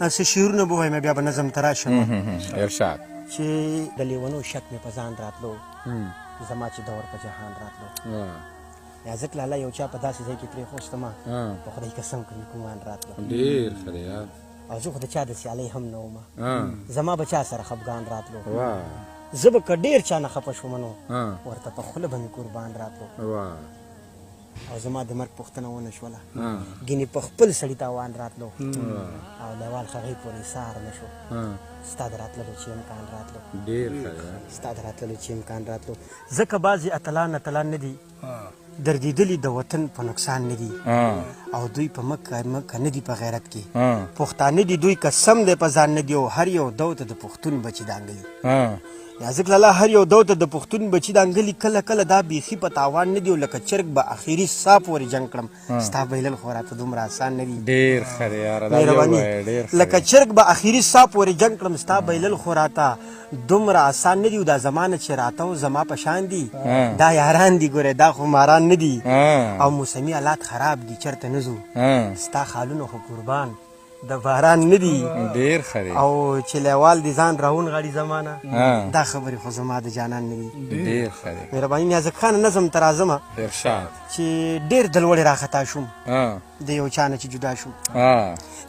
څه شعرونه به ووایم، بیا به نظم ته راشم. ارشاد. چې د لیونو شک مې په ځان راتلو، زما چې دور په جهان راتلو. نازک لالا یو چا په داسې ځای کې پرېښوستم، په خدای قسم که مې ګمان راتلو. ډېر ښه دی یار. او زه خو د چا د سیالۍ هم نه وم، زما به چا سره خفګان راتلو. زه به که ډېر چا نه خفه شوم نو ورته په خوله به مې قربان راتلو. او زما د مرګ پوښتنه ونه شوله، ګینې په خپل سړي تاوان راتلو. او لیوال هغې پورې سار نه شو، ستا د راتللو چې امکان راتلو. ډېر ښه. ستا د راتللو چې امکان راتلو. ځکه بعضې اتلان اتلان نه دي، دردېدلي د وطن په نقصان نه دي، او دوی په مکه مکه نه دي په غیرت کې. پښتانه دي دوی قسم دی په ځان نه دي، او هر یو دو ته د پښتون بچي دانګلي. نازک لالا هر یو دو ته د پښتون بچي دانګلي. کله کله دا بیخي په تاوان نه دي، او لکه چرګ به اخري سا پورې جنګ کړم، ستا بایلل خو راته دومره اسان نه دي. ډېر ښه دی یاره، مهرباني. لکه چرګ به اخري سا پورې جنګ کړم، ستا بایلل خو راته دومره اسان نه دي. او دا زمانه چې راته او زما په شان دي، دا یاران دي ګوره، دا خو ماران نه دي. او موسمي حالات خراب دي، چېرته نه ځو، ستا خالونه خو قربان د باران نه دي. ډېر ښه دی. او چې لیوال دي ځان راونغاړي زمانه، دا خبرې خو زما د جانان نه دي. ډېر ښه دی. مهرباني. نیازک خان نظم ته راځم. ارشاد. چې ډېر د لوړې راخطا شوم، د یو چا نه چې جدا شوم،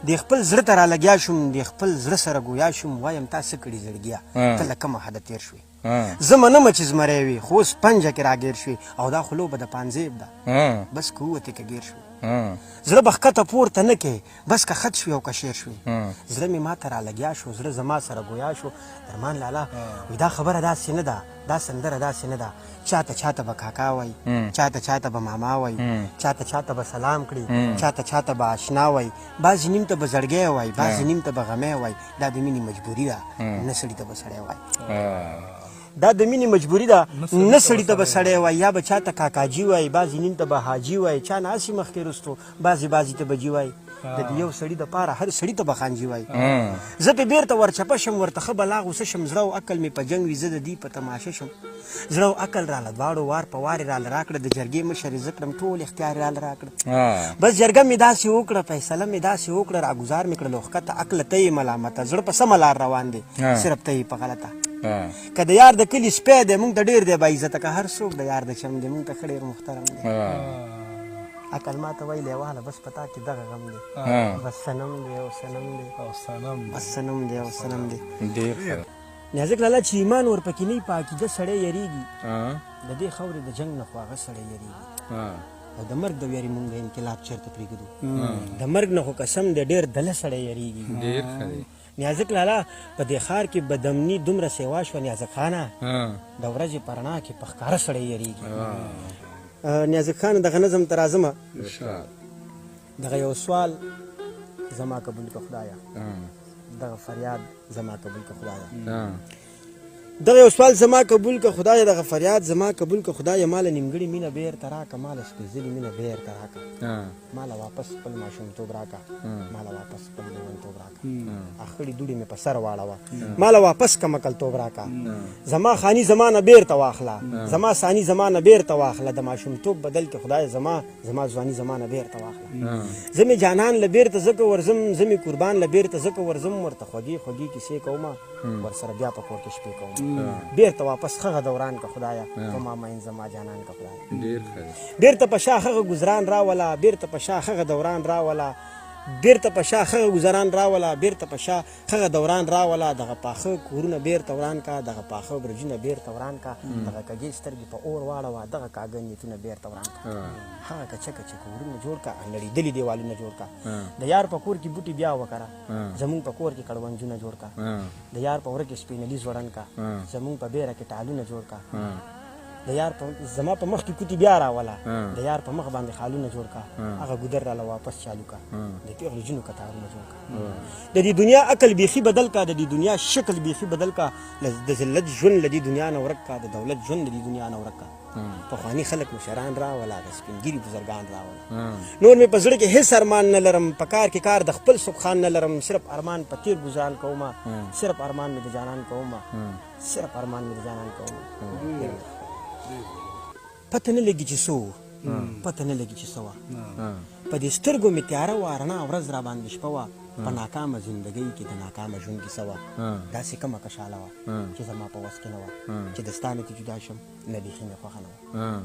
د خپل زړه ته رالګیا شوم، د خپل زړه سره ګویا شوم، وایم تا څه کړي زړګیا، ته له کومه حده تېر شوې. زه منم چې زمری وي، خو اوس پنجه کې راګیر شوې، او دا خو لوبه د پانزیب ده، بس که ووتې که ګیر شوې. زړه به ښکته پورته نه کې، بس که خط شوې او که شعر شوې. زړه مې ما ته رالګیا شو، زړه زما سره ګویا شو. درمان لالا وایي دا خبره داسې نه ده، دا سندره داسې نه ده. چاته چاته به کاکا وایي، چاته چاته به ماما وایي، چاته چاته به سلام کړي، چاته چاته به آشنا وایي، بعضې نیم ته به زړګی وایي، بعضې نیم ته به غمی وایي. دا د مینې مجبوري ده، نه سړي ته به سړی وایي. دا د مینې مجبوري ده، نه سړي ته به سړی وایي. یا به چاته کاکاجي وایي، بعضې نیم ته به حاجي وایي، چا نه هسې مخکې وروستو بعضې بعضې ته به جي وایي. د دې یو سړي دپاره هر سړي ته به خانجي وایي. زه پې بېرته ورچپه شم، ورته ښه بلا غوسه شم، زړه او عقل مې په جنګ وي، زه د دوی په تماشه شم. زړه او عقل راله دواړو وار په وار یې راله راکړه، د جرګې مشر یې زه کړم، ټول اختیار یې راله راکړه. بس جرګه مې داسې وکړه، فیصله مې داسې وکړه، راګوزار مې کړل، ښکته عقله ته یې ملامته، زړه په سمه لار روان دی، صرف ته یې په غلطه. که د یار د کلي سپی دی، موږ ته ډېر دی باعزته، که هر څوک د یار د چم دی، موږ ته ښه ډېر محترم دی. عقل ما ته وایي لیواله بس په تا کې دغه غم دی، بس صنم دی او صنم دی، بس صنم دی او صنم دی. ډېر ښه. نازک لالا چې ایمان ورپکې نه وي، په عقیده سړی یریږي، د دې خاورې د جنګ نه خو هغه سړی یریږي. او د مرګ د ویرې مونږ انقلاب چېرته پرېږدو، د مرګ نه خو قسم دی ډېر دله سړی یریږي. ډېر ښه دی. نیازک لالا په دې ښار کې بدامني دومره سیوا شوه نیازک خانه، د ورځې په رڼا کې په ښکاره سړی یریږي. نیازک خان دغه نظم ته راځم. دغه یو سوال زما قبول که خدایه، دغه فریاد زما قبول که خدایه، دغه یو سوال زما قبول که خدایه، دغه فریاد زما قبول که خدایه. ماله نیمګړې مینه بېرته راکه، ماله سپېڅلې مینه بېرته راکه، ماله واپس خپل ماشومتوب راکه، ماله واپس خپل لیونتوب راکه، اخړې دوړې مې په سر واړوه، ماله واپس کمکلتوب راکه، زما خاني زما نه بېرته واخله، زما ثاني زما نه بېرته واخله، د ماشومتوب بدل کې خدای زما زما ځواني زما نه بېرته واخله. زه مې جانان له بېرته ځکه ورځم، زه مې قربان له بېرته ځکه ورځم، ورته خوږې خوږې کیسې کومه، ورسره بیا په کور کې شپې کوم. بېرته واپس هغه دوران که خدایه، په ما مین زما جانان که خدایه. بېرته په شا هغه ګزران راوله، بېرته په شا هغه دوران راوله، بېرته په شا هغه ګزران راوله، بېرته په شا هغه دوران راوله. دغه پاخه کورونه بېرته وران کا، دغه پاخه برجونه بېرته وران کا، دغه کږې سترګې په اور واړوه، دغه کاږه نیتونه بېرته وران کا، هغه کچه کچه کورونه جوړ کا، نړېدلي دیوالونه جوړ کا، د یار په کور کې بوټي بیا وکره، زمونږ په کور کې کړونجونه جوړ کا، د یار په وره کې سپینلي ځوړند کا، زمونږ په بیره کې ټالونه جوړ کا، د یار په زما په مخ کې کوتي بیا راوله، د یار په مخ باندې خالونه جوړ کا، هغه ګودر راله واپس چالو کا، د پیغلو جونو کتارونه جوړ کا، د دې دنیا عقل بیخي بدل کا، د دې دنیا شکل بیخي بدل کا، د ذلت ژوند له دې دنیا نه ورک کا، د دولت ژوند له دې دنیا نه ورک کا. پخواني خلک مشران راوله، د سپین ږیري بزرګان راوله. نور مې په زړه کې هېڅ ارمان نه لرم، په کار کې کار د خپل سبخان نه لرم، صرف ارمان په تېر ګزران کومه، صرف ارمان مې د جانان کومه، صرف ارمان مې د جانان کومه. پته نه لګي چې څه وو، پته نه لګي چې څه وه، په دې سترګو مې تیاره وه، رڼا ورځ را باندې شپه وه، په ناکامه زندګۍ کې د ناکامه ژوند کیسه وه. داسې کومه کشاله وه چې زما په وس کې نه وه، چې د ستا نه ترې جدا شم نه بیخي مې خوښه نه وه.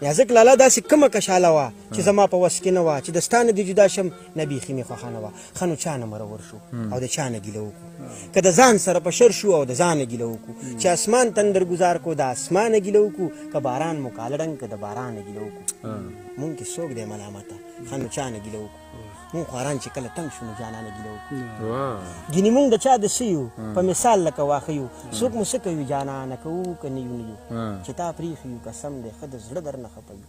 نیازک لالا داسې کومه کشاله وه چې زما په وس کې نه وه، چې د ستا نه دې جدا شم نه بیخي مې خوښه نه وه. ښه نو چا نه مرور شو او د چا نه ګیله وکړو، که د ځان سره په شر شو او د ځانه ګیله وکړو، چې اسمان تندر ګزار کو د اسمانه ګیله وکړو، که باران مو کاله ډنګ که د بارانه ګیله وکړو. مونږ کې څوک دی ملامته، ښه نو چا نه ګیله وکړو. مونږ خواران چې کله تنګ شو نو جانانه ګیله وکړو. ګینې مونږ د چا د څه یو په مثال لکه واښه یو، څوک مو څه کوي جانانه کوو که نه یو نه یو، چې تا پرېښي یو قسم دی ښه د زړه درنه خفه یو.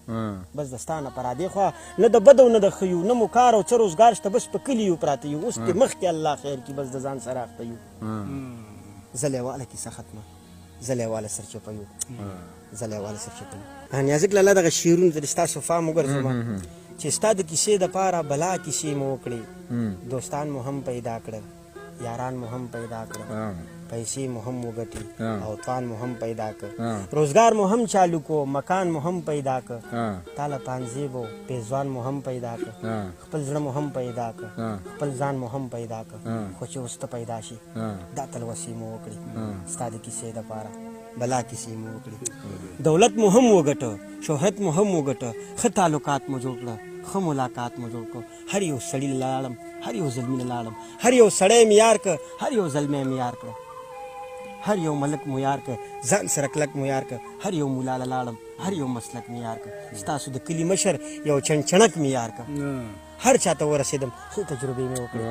بس د ستا نه په رادې خوا نه د بد او نه د ښه یو، نه مو کار او څه روزګار شته، بس په کلي یو پراته یو، اوس دې مخکې الله خیر کړي بس د ځان سره اخته یو. زه لېواله کیسه ختمه، زه لېواله سرچپه یو، زه لېواله سرچپه یو. نیازک لالا دغه شعرونو ته دې ستاسو فام وګرځوم چې ستا د کیسې دپاره بلا کیسې مو وکړې، دوستان مو هم پیدا کړل، یاران مو هم پیدا کړل، پیسې مو هم وګټې او توان مو هم پیدا کړ، روزګار مو هم چالو کو، مکان مو هم پیدا کړ، تاله پانزیب او پیزوان مو هم پیدا کړ، خپل زړه مو هم پیدا کړ، خپل ځان مو هم پیدا کړ، خو چې اوس ته پیدا شي دا تلوسې مو وکړې، ستا د کیسې دپاره بلا کیسې مو وکړې. دولت مو هم وګټه، شهرت مو هم وګټه، ښه تعلقات مو جوړ کړه، ښه ملاقات مو جوړ کړ، هر یو سړي له لاړم، هر یو زلمي له لاړم، هر یو سړی مې یار کړ، هر یو زلمی مې یار کړ، هر یو ملک مو یار کړ، ځان سره کلک مو یار کړ، هر یو مولا له لاړم، هر یو مسلک مې یار کړ، ستاسو د کلي مشر یو چنچڼک مې یار کړ، هر چا ته ورسېدم، ښې تجربې مې وکړې،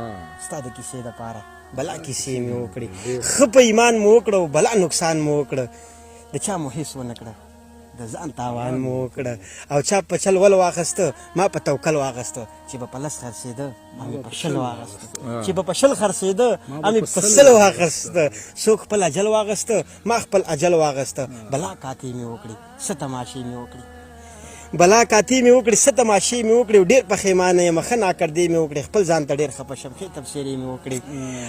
ستا د کیسې دپاره بلا کیسې مې وکړې، ښه په ایمان مو وکړه او بلا نقصان مو وکړه، د چا مو هېڅ ونه کړه، د ځان تاوان مو وکړه، او چا په چل ول واخیسته ما په توکل واخیسته، چې به په 10 خرڅېده ما مې په 20 واخیسته، چې به په 20 خرڅېده ما مې په 100 واخیسته، څوک خپل اجل واخیسته ما خپل اجل واخیسته، بلا کاتې مې وکړې، څه تماشې مې وکړې، بلا کاتې مې وکړې، څه تماشې مې وکړې، ډېر پښېمانه یم، ښه ناکردې مې وکړې، خپل ځان ته ډېر خفه شم، ښې تبصرې مې وکړې،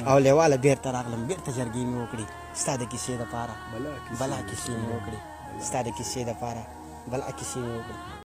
او لېواله بېرته راغلم، بېرته جرګې مې وکړې، ستا د کیسې دپاره بلا کیسې مې وکړې، ستا د کیسې دپاره بلا کیسې مې وکړې.